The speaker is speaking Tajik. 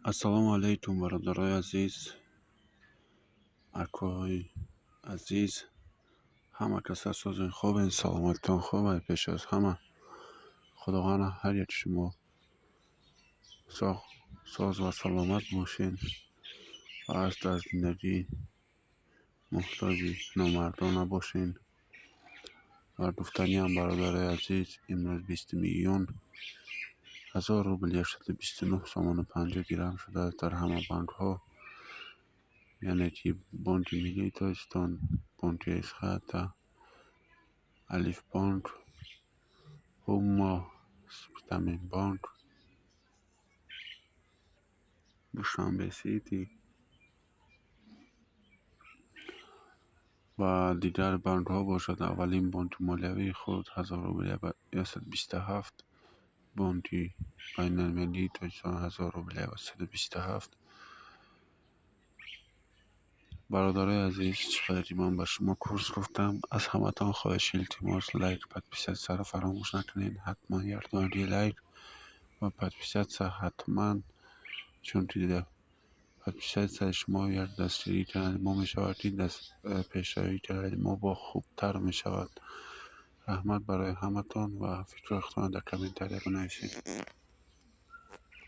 Ассалому алайкум, бародарои азиз, акоҳои азиз, ҳама каса созен, хобен, саломатитон хуб. Пеш аз ҳама, Худованд ҳар яки шумо соз ва саломат бошед ва аз дар зиндагӣ муҳтоҷи номардон набошед. Ва гуфтаниам, бародарои азиз, имрӯз 20-уми июн 1000 рубл 129 сомону 50 дирам шудааст дар ҳама банкҳо, яъне ки Бонки Миллии Тоҷикистон, Бонки Эсхата, Алифбонк, Ҳумо, Спитаменбонк, Душанбе Сити ва дигар банкҳо бошад. Аввалин бонки молиявии худ 1000 рубл 127, Бонки байналмилалии Тоҷикистон 1000 рубл 127. Бародарои азиз, чӣ қадар ки ман ба шумо курс гуфтам, аз ҳаматон хоҳиши илтимос, лайк, подписаться ро фаромӯш накунед. Ҳатман якдонаги лайк ва подписаться ҳатман, чунки подписаться и шумо як дастгирии канали мо мешавад, ки пешравии канали мо бо хубтар мешавад. Раҳмат барои ҳаматон ва фикрҳои худтонро дар комментария бинависед.